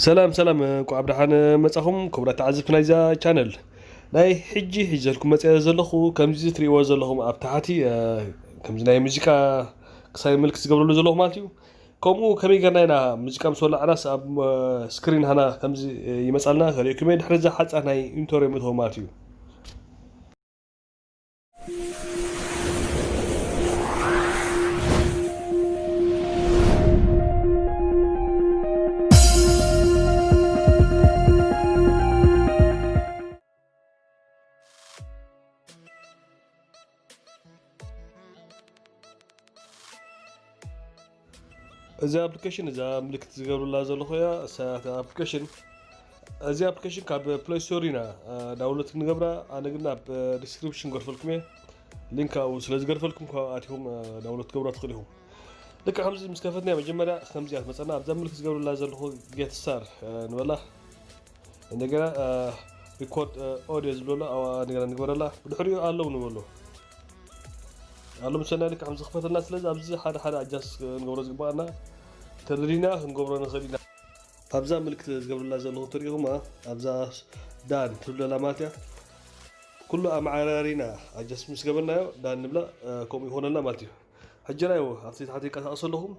ሰላም ሰላም፣ እንኳዕ ብደሓን መጻኹም ክቡራት ተዓዘብቲ ናይዛ ቻነል። ናይ ሕጂ ሒዘልኩም መጽያ ዘለኹ ከምዚ ትርእይዎ ዘለኹም ኣብ ታሕቲ፣ እ፣ ከምዚ ናይ ሙዚቃ ክሳይ ምልክት ዝገብረሉ ዘለኹ ማለት እዩ። ከምኡ ከመይ ጌርና ኢና ሙዚቃ ምስ ወላዕናስ ኣብ፣ እ፣ ስክሪን ሃና ከምዚ፣ እ፣ ይመጻልና ከርእየኩም እየ። ድሕሪ እዛ ሓጻር ናይ ኢንትሮ የምእትዎ ማለት እዩ። እዚ ኣፕሊኬሽን፣ እዛ ምልክት ዝገብርላ ዘለኹ እያ፣ እሳ እታ ኣፕሊኬሽን። እዚ ኣፕሊኬሽን ካብ ፕለይ ስቶር ኢና፣ እ፣ ዳውንሎድ ክንገብራ። ኣነ ግን ኣብ፣ እ፣ ዲስክሪፕሽን ገርፈልኩም እየ። ሊንክ ኣብኡ ስለ ዝገርፈልኩም፣ ካብኡ ኣቲኹም፣ እ፣ ዳውንሎድ ትገብራ ትኽእሉ ኢኹም። ልክዕ ከምዚ ምስ ከፈትና፣ መጀመርያ ከምዚ እያ ትመጸና። ኣብዛ ምልክት ዝገብርላ ዘለኹ ጌት ስታር፣ እ፣ ንበላ። እንደገና፣ እ፣ ሪኮርድ፣ እ፣ ኦዲዮ ዝብለሎ ኣብኣ እንደገና ንግበረላ። ብድሕሪኡ ኣለዉ ንበሎ። ኣለዉ ምስ በልና ልክዕ ከምዚ ክፈተልና። ስለዚ ኣብዚ ሓደ ሓደ ኣጃስ ክንገብሮ ዝግባኣና ተደሊና ክንገብሮ ንኽእል ኢና። ኣብዛ ምልክት ዝገብረላ ዘለኹ እንተሪኢኹማ፣ ኣብዛ ዳን ትብለላ ማለት እያ። ኩሉ ኣመዓራሪና ኣጃስ ምስ ገበርናዮ ዳን ንብላ፣ እ፣ ከምኡ ይኾነልና ማለት እዩ። ሕጂ ራእይዎ፣ ኣብቲ ታሕቲ ይንቀሳቐሱ ኣለኹም።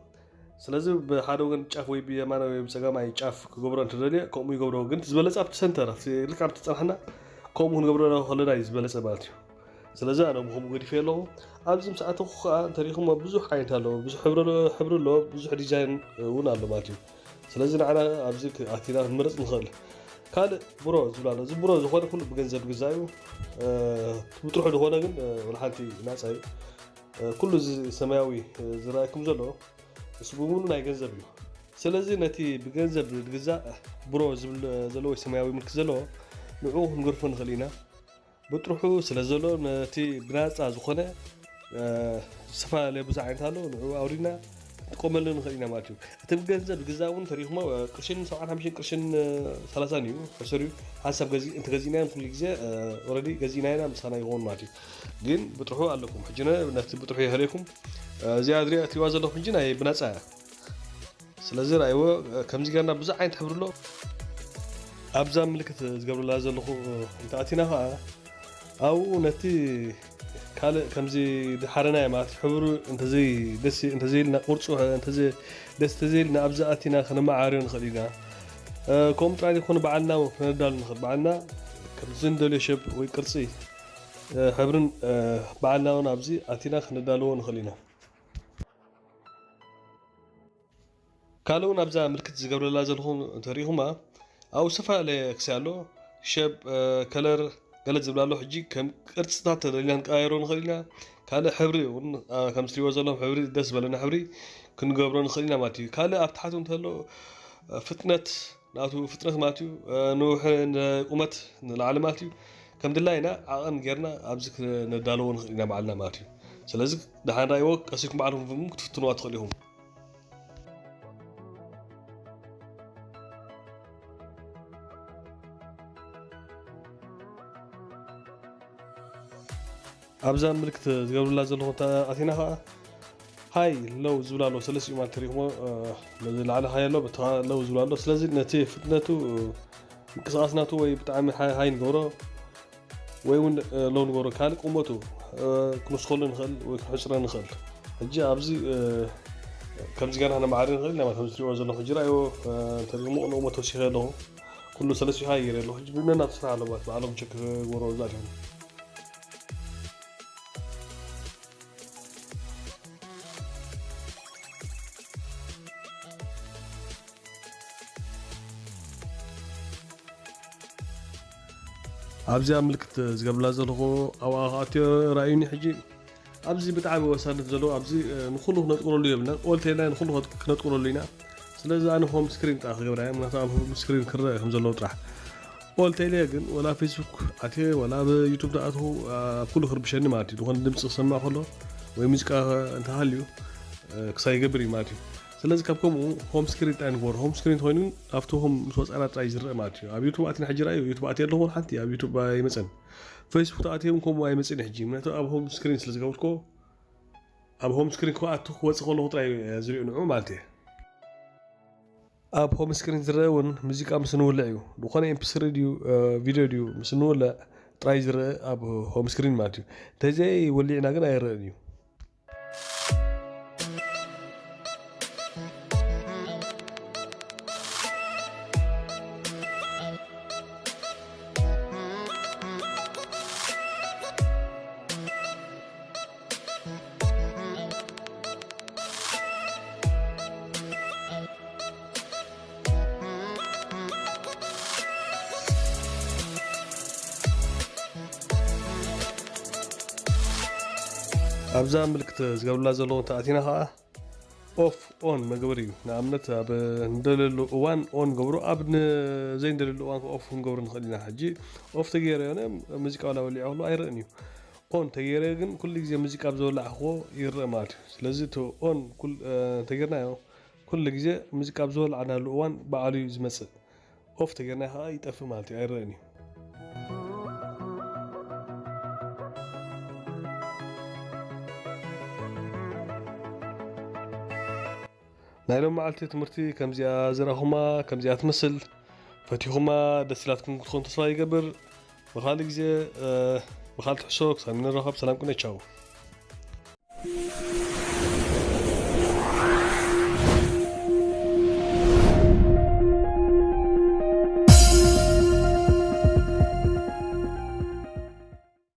ስለዚ ብሓደ ወገን ጫፍ ወይ ብየማናይ ወይ ብጸጋማይ ጫፍ ክገብሮ እንተደልየ ከምኡ ይገብሮ። ግን እቲ ዝበለጸ ኣብቲ ሰንተር፣ ኣብቲ ልክዕ ኣብቲ ጸናሕና ከምኡ ክንገብሮ ከለና እዩ ዝበለጸ ማለት እዩ። ስለዚ ኣነ ብኸምኡ ገዲፈ ኣለኹ። ኣብዚ ምስ ኣተኹ ከኣ እንተሪኢኹሞ ብዙሕ ዓይነት ኣለዎ። ብዙሕ ሕብሪ፣ ሕብሪ ኣለዎ፣ ብዙሕ ዲዛይን እውን ኣሎ ማለት እዩ። ስለዚ ንዓና ኣብዚ ክ-፣ ኣቲና ክንመርጽ ንኽእል። ካልእ ብሮ ዝብል ኣሎ። እዚ ብሮ ዝኾነ ኩሉ ብገንዘብ ዝግዛእ እዩ። እ፣ ብጥርሑ ዝኾነ ግን፣ እ፣ ወላ ሓንቲ ናጻ እዩ። እ፣ ኩሉ እዚ ሰማያዊ፣ እ፣ ዝረኣየኩም ዘሎ፣ እሱ ብምሉእ ናይ ገንዘብ እዩ። ስለዚ ነቲ ብገንዘብ ዝግዛእ ብሮ ዝብል ዘለዎ ሰማያዊ ምልክት ዘለዎ፣ ንዕኡ ክንገድፎ ንኽእል ኢና። ብጥርሑ ስለ ዘሎ፣ ነቲ ብናጻ ዝኾነ፣ እ፣ ዝተፈላለየ ብዙሕ ዓይነት ኣሎ፣ ንዕኡ ኣውሪድና ክንጥቀመሉ ንኽእል ኢና ማለት እዩ። እቲ ብገንዘብ ዝግዛእ እውን ተሪኽሞ፣ እ፣ ቅርሽን ሰብዓን ሓሙሽተን ቅርሽን፣ እ፣ ሰላሳን እዩ፣ ሕሱር እዩ። ሓንሳብ ገዚ-፣ እንተገዚእናዮ ኩሉ ግዜ፣ እ፣ ኦልሬዲ ገዚእናዮ ኢና፣ ምሳና ይኸውን ማለት እዩ። ግን ብጥርሑ ኣለኩም። ሕጂ ነ-፣ ነቲ ብጥርሑ የህልየኩም። እ፣ እዚኣ ዝሪኣ እትሪእዋ ዘለኹም ሕጂ ናይ ብናጻ እያ። ስለዚ ረኣይዎ፣ እ፣ ከምዚ ጌርና ብዙሕ ዓይነት ሕብሪ ኣሎ። ኣብዛ ምልክት ዝገብረላ ዘለኹ፣ እ፣ እንተኣቲና ኸዓ፣ ኣብኡ ነቲ ካልእ ከምዚ ድሓረናዮ ማለት ሕብሩ እንተዘይ ደስ፣ እንተዘይልና፣ ቅርጹ እንተዘይ ደስ እንተዘይልና፣ ኣብዛ ኣቲና ከነመዓርዮ ንኽእል ኢና። እ፣ ከምኡ ጥራይ ዘይኮነ፣ ባዕልና እውን ከነዳሉ ንኽእል። ባዕልና ከምዚ እንደልዮ ሸብ ወይ ቅርጺ፣ እ፣ ሕብርን፣ እ፣ ባዕልና እውን ኣብዚ ኣቲና ከነዳልዎ ንኽእል ኢና። ካልእ እውን ኣብዛ ምልክት ዝገብረላ ዘለኹም እንተሪኢኹማ፣ ኣብኡ ዝተፈላለየ ክሲ ኣሎ። ሸብ፣ እ፣ ከለር፣ ገለ ዝብል ኣሎ። ሕጂ ከም ቅርጽታት ተደሊና ክንቀያየሮ ንኽእል ኢና። ካልእ ሕብሪ እውን፣ እ፣ ከም ትሪእዎ ዘለኹም ሕብሪ፣ ደስ ዝበለና ሕብሪ ክንገብሮ ንኽእል ኢና ማለት እዩ። ካልእ ኣብ ታሕቱ እንተሎ፣ እ፣ ፍጥነት፣ ናቱ ፍጥነት ማለት እዩ፣ እ፣ ንውሕ-፣ ንቁመት ንላዕሊ ማለት እዩ። ከም ድላይና ዓቐን ጌርና ኣብዚ ክነዳለዎ ንኽእል ኢና ባዕልና ማለት እዩ። ስለዚ ደሓን ራእይዎ፣ ቀሲልኩም ባዕልኩም ክትፍትንዋ ትኽእሉ ኢኹም። ኣብዛ ምልክት ዝገብርላ ዘለኹ እንተ ኣቲና ኸዓ፣ ሃይ ሎው ዝብል ኣሎ። ሰለስቲኡ ማለት ተሪእኹሞ፣ እ፣ ነዚ ላዕሊ ሃይ ኣሎ፣ በቲ ኸዓ ሎው ዝብል ኣሎ። ስለዚ ነቲ ፍጥነቱ፣ እ፣ ምንቅስቓስ ናቱ ወይ ብጣዕሚ ሃይ፣ ሃይ ንገብሮ፣ ወይ እውን፣ እ፣ ሎው ንገብሮ። ካልእ ቁመቱ፣ እ፣ ክንውስኸሉ ንኽእል ወይ ክንሕጽሮ ንኽእል። ሕጂ ኣብዚ፣ እ፣ ከምዚ ጌርና ነማዕሪ ንኽእል ኢና። ከምዚ ትሪእዎ ዘለኹም ሕጂ ራእይዎ፣ እ፣ እንተሪእኹሞ ንቑመት ወሲኸ ኣለኹ። ኩሉ ሰለስቲኡ ሃይ ገይረ ኣለኹ። ሕጂ ብነናቱ ስራሕ ኣለዎ፣ ባዕሎም ቸክ ክገብሩ እዛ ድዮም። ኣብዚኣ ምልክት ዝገብርላ ዘለኹ ኣብኣ ክኣትዮ ራእዩኒ። ሕጂ ኣብዚ ብጣዕሚ ወሳነት ዘለዎ ኣብዚ፣ እ፣ ንኹሉ ክነጥቁረሉ የብልና። ኦል ተይልና ንኹሉ ክነጥቁረሉ ኢና። ስለዚ ኣነ ሆም ስክሪን ጥራሕ ክገብራ እየ፣ ምክንያቱ ኣብ ሆም ስክሪን ክረአ ከም ዘለዎ ጥራሕ። ኦል ተይለዮ ግን ወላ ፌስቡክ ኣትየ ወላ ኣብ ዩቱብ ዝኣትኹ ኣብ ኩሉ ክርብሸኒ ማለት እዩ። ዝኾነ ድምፂ ክሰምዕ ከሎ ወይ ሙዚቃ እንተሃልዩ፣ እ፣ ክሳይ ይገብር እዩ ማለት እዩ። ስለዚ ካብ ከምኡ ሆም ስክሪን ጥራይ ንግበሮ። ሆም ስክሪን ኮይኑ ኣብቲ ሆም ምስ ወፃና ጥራይ ዝረአ ማለት እዩ። ኣብ ዩቱብ ኣቲና ሕጂ ራእዩ፣ ዩቱብ ኣትየ ኣለኹ ሓንቲ ኣብ ዩቱብ ኣይመፀን። ፌስቡክ ተኣትየ እውን ከምኡ ኣይመፅን እዩ ሕጂ። ምክንያቱ ኣብ ሆም ስክሪን ስለ ዝገበርኩዎ፣ ኣብ ሆም ስክሪን ክኣቱ ክወፅእ ከለኹ ጥራይ እዩ ዝሪኦ ንዑ ማለት እየ። ኣብ ሆም ስክሪን ዝረአ እውን ሙዚቃ ምስ ንውልዕ እዩ። ዝኾነ ኤምፒስሪ ድዩ ቪድዮ ድዩ ምስ ንውልዕ ጥራይ ዝረአ ኣብ ሆም ስክሪን ማለት እዩ። ተዘይ ወሊዕና ግን ኣይረአን እዩ። ኣብዛ ምልክት ዝገብርላ ዘለዉ እንተኣቲና ከዓ ኦፍ ኦን መግበር እዩ። ንኣብነት ኣብ እንደለሉ እዋን ኦን ገብሮ ኣብ ዘይንደለሉ እዋን ኦፍ ክንገብሩ ንኽእል ኢና። ሕጂ ኦፍ ተገይረ የሆነ ሙዚቃ ዋላ ወሊዐ ከሎ ኣይረእን እዩ። ኦን ተገይረ ግን ኩሉ ግዜ ሙዚቃ ኣብ ዘወላዕክዎ ይረእ ማለት እዩ። ስለዚ እቲ ኦን ተገይርናዮ ኩሉ ግዜ ሙዚቃ ኣብ ዘወላዕናሉ እዋን ባዕሉ እዩ ዝመፅእ። ኦፍ ተገይርና ከዓ ይጠፍእ ማለት እዩ፣ ኣይረእን እዩ። ናይ ሎም መዓልቲ ትምህርቲ ከምዚኣ ዝረኹማ ከምዚኣ ትመስል። ፈቲኹማ ደስ ኢላትኩም ክትኾኑ ተስፋ ይገብር። ብኻልእ ግዜ ብኻልእ ትሕሶ ክሳብ ንራኸብ ሰላም ቅነ ቻው።